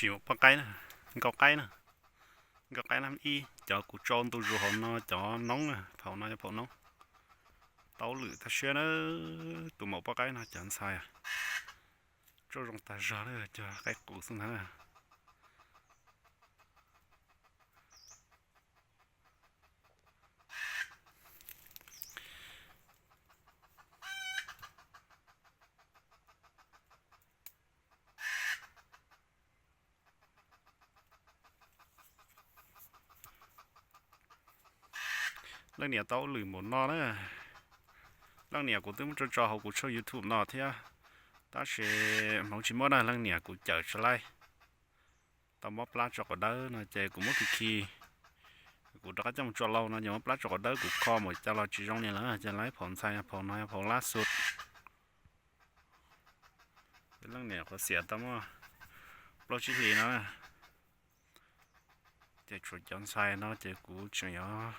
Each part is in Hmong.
Tsis mus poj qaib na, nkauj qaib na, nkauj qaib nab ib, cov kuv tso ntu zus hauv no cov noob na, phaum no yog phaum noob. Taub lwm tag siab na, tus maum poj qaib no cov ntxhais, tsob zoo tag zog na, cog qaib qus xwb ntag na. Leej niam taub lwm npaum no na. Leej niam kuv twb muab tso tso hauv kuv tshooj YouTube no thiab, tab sis hmoov tsis muaj na, leej niam kuv cawm tsis laib. Tau mob plab tso quav dawb no ces kuv muab khi khi, kuv rov qab coj mus tso lauj no ces mob plab tso quav dawb kuv kho mus cas los tsis zoo li lawm, ces laib phaum ntxhais, phaum no yog phaum lab xus. Leej niam qhuav xiam tau muaj plaub tsib hlis no, ces tshuav cov ntxhais no ces kuv tseem yuav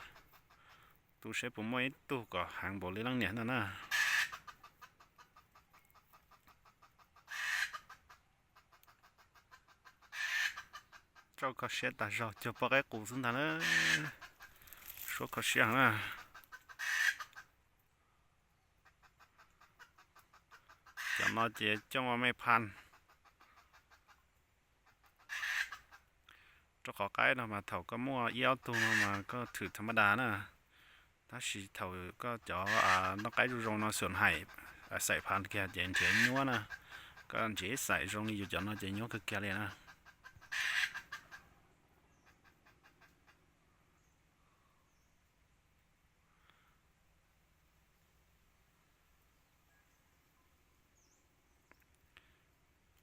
tu seb puas muaj ib tug kom heev npaum li leej niam no na. Tso kho siab tag zog, cog poj qaib qus xwb ntag na. Suab kho siab heev na. Cov no ces coj ua mej phan. Rau qhov qaib no mas thaum koj muaj ib ob tug no mas koj thwm tha maj das na, tab sis thaum koj cov noj qaib zoo zoo no xum hais, xaim phan kiag ces nrhiav nyuaj na. Koj nrhiav xaim zoo li yus cov no ces nyuaj kawg kiag li na.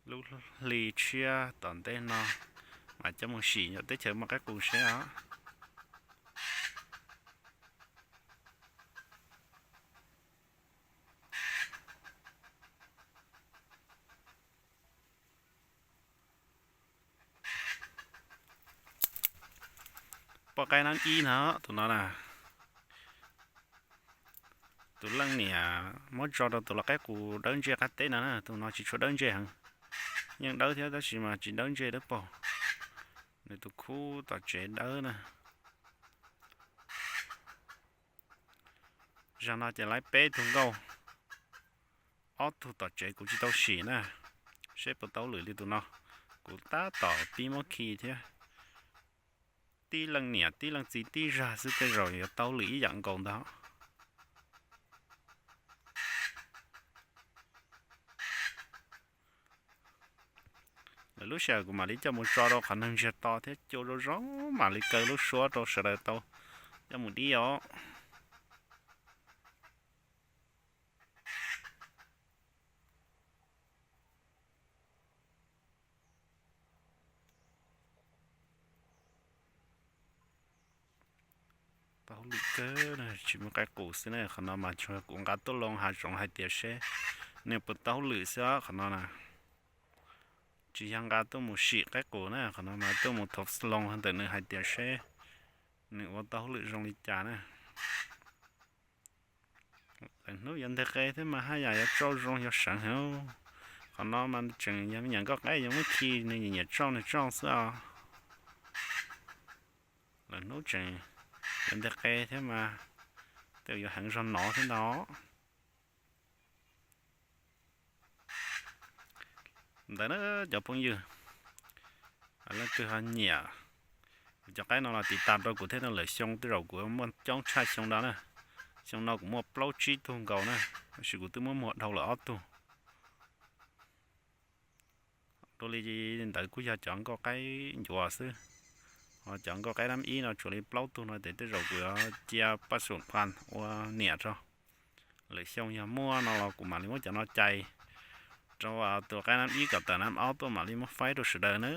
Lub hli tshiab tom ntej no mas coj mus sim yog teb chaws muaj qaib qus seb os. Poj qaib nab ib no, tus no na, tus leej niam muab tso rau tus lau qaib qus dawb ntsej qab teb no na, tus no tsis tshua dawb ntsej heev, yeej dawb thiab tab sis mas tsis dawb ntsej dawb paug. Nws tus khub tom tsev dawb na. Zaum no ces laib peb tug nkauj, ob tug tom tsev kuv tsis tau sim na, seb puas taub lwm li tus no. Kuv tab tom pib muab khi thiab. Tib leej niam tib leej txiv tib zag xwb tej zaum yuav taub lwm ib yam nkaus ntag. Lawv lub sij hawm kuv mam li coj mus tso rau qhov neeg ntsiag to thiab cua zoo zoo mam li kaw lub suab rau sawv daws tau coj mus dib os. Taub lwm kawg, tsis muaj qaib qus xwb ne. Qhov no mas tsuas kuv nqa tuaj loo hav zoov hais tias seb nws puas taub lwm xwb qhov no na. Tsis yog nqa tuaj mus sim qaib qus na, qhov no mas tuaj mus thov loo ntawm nws hais tias seb nws ua taub lwm zoo li cas na. Lawv hnub yuav nteg qe thiab mas haj yam yuav tsauj zoo yog seev heev. Qhov no mas tseem yog me nyuam nkauj qaib yuav muab khi nws nyiam nyiam tsauj nws tsauj xwb os. Lawv hnub tseem yuav nteg qe thiab mas tej yuav heev zog no thiab ntag. Ntawd na cov phooj ywg, leej twg ho nyiam kuv cov qaib no los tiv tam rau kuv thiab na, lwm xyoo tej zaum kuv muaj coob tshaj xyoo no na. Xyoo no kuv muaj plaub tsib tug nkaus na, tab sis kuv twb muab muag dhau lawm ob tug. Dua li ntawd kuj yog cov nkauj qaib ncuav xwb, ho cov nkauj qaib nab ib no tsuas li plaub tug no ces tej zaum kuv yuav cia paj xum phan ua niam rau. Lwm xyoo yog muaj no los kuv mam li muab cov no cais rau tus qaib nab ib kom tawm nab ob tuaj mam li muab faib rau sawv daws na.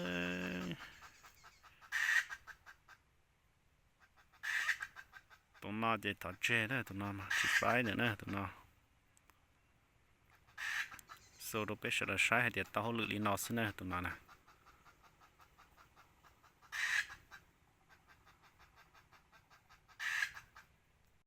Tus no ces thov tseg na, tus no mas tsis faib nws na, tus no. Xu rau peb sawv daws saib hais tias tau hauj lwm li no xwb na, tus no na.